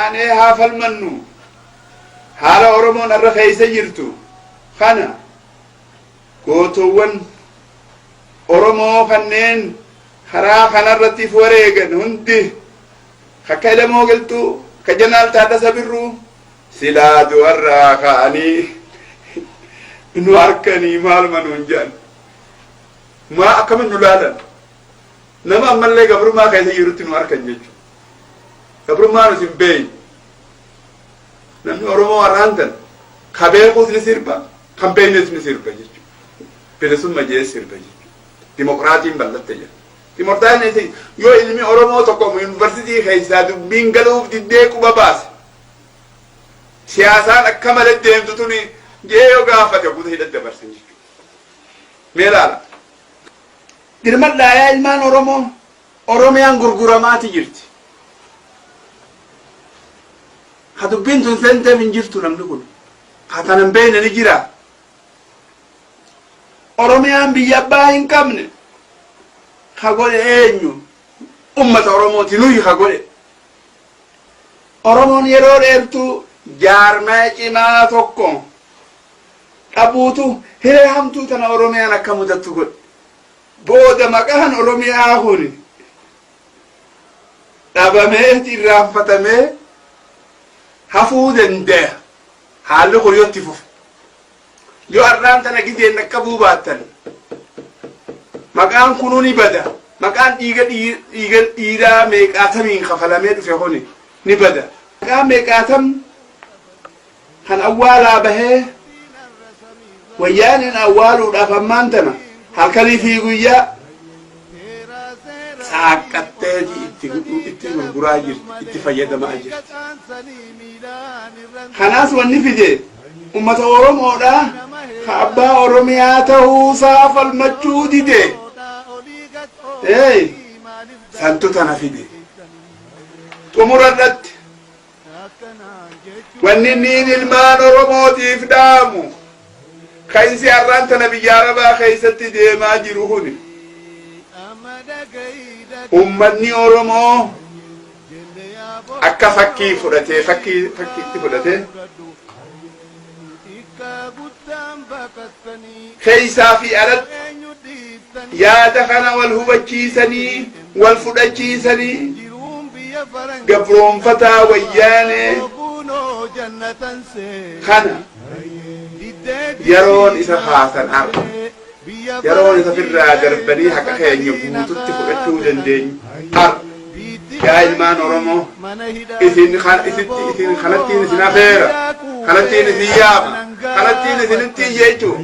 Kaanee haa falmannu. Haala Oromoon arra keessa jirtu kana gootowwan Oromoo kanneen karaa kanarratti if wareegan hundi akka Elemoo Qilxuu, akka Jeneraal Taaddasa Birruu silaa du'arraa ka'anii nu arkanii maaluma nuun jedhan. Maa akkamiin nu laalan? Nama ammallee gabrummaa keessa jirutti nu arkan jechuudha. Gabrummaa nuti hin beeknu. Namni Oromoo har'aan tan ka beekuus ni sirba, kan beeknes ni sirba jechuudha. Bilisumma jee sirba jechuudha. Dimokiraatiin bal'atte jedha. Dimokiraatiin yoo ilmi Oromoo tokko yuunivarsiitii keessaa dubbiin galuuf diddee quba baase siyaasaan akka malee deemtu tuni jee yoo gaafate guuta hidha dabarsan jechuudha. Mee laala. Dirmadhaa yaa ilmaan Oromoo, Oromiyaan gurguramaati jirti. Ka dubbiin tun seenteef hin jirtu namni kun. Ka tana hin beekne ni jira. Oromiyaan biyya abbaa hin qabne. Ka godhe eenyu? Ummata Oromooti nuyi ka godhe. Oromoon yeroo dheertuu jaarmaya cimaa tokko dhabuutu hiree hamtuu tana Oromiyaan akka mudattu godhe. Booda maqaan Oromiyaa kun dhabamee irraanfatamee hafuu danda'a. Haalli kun yoo itti fufe. Yoo har'aan tana gizeen dhaqqabuu baattan maqaan kunuu ni bada. Maqaan dhiiga dhiiga dhiiraa meeqaatamiin kafalamee dhufe kuni ni bada. Maqaan meeqaatam kan awwaalaa bahee wayyaaneen awwaaluudhaaf ammaan tana halkanii fi guyyaa saaqqatteeti itti itti gurguraa jirti, itti fayyadamaa jirti. Kanaas wanni fide ummata Oromoodha ka abbaa Oromiyaa ta'uusaa falmachuu dide. Ee santu tana fide. Xumura irratti Wanni inniin ilmaan Oromootiif dhaamu ka'insi har'aan tana biyya Arabaa keessatti deemaa jiru kuni ummanni Oromoo akka fakkii fudhatee fakkii fakkiitti fudhatee keessaa fi alatti yaada kana wal hubachiisanii wal fudhachiisanii gabroonfataa wayyaanee kana yeroon isa kaasan har'a. Yeroon isa firraa darbanii haqa keenya guututti fudhachuu dandeenyu har'a. Yaa ilmaan Oromoo, isin isitti isin kanattiin isin afeera, kanattiin isin yaama, kanattiin isinitti iyya jechuudha.